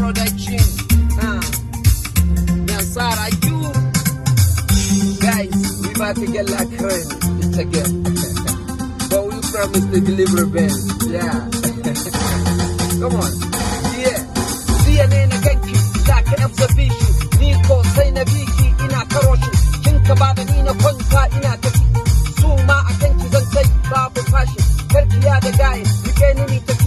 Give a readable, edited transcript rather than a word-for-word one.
Production. Nasara you. Guys, we about to get like rain. It's again. But we promise to deliver best. Yeah. Come on. Yeah. Jiya ne na ganki, like an observation. Ni ko sai na biki ina karoshin. Kin ka ba da ni na kwanta ina tafi. Su ma a kanki zan tai babu fashi. Karkiya da gaye, rike ni ni ta.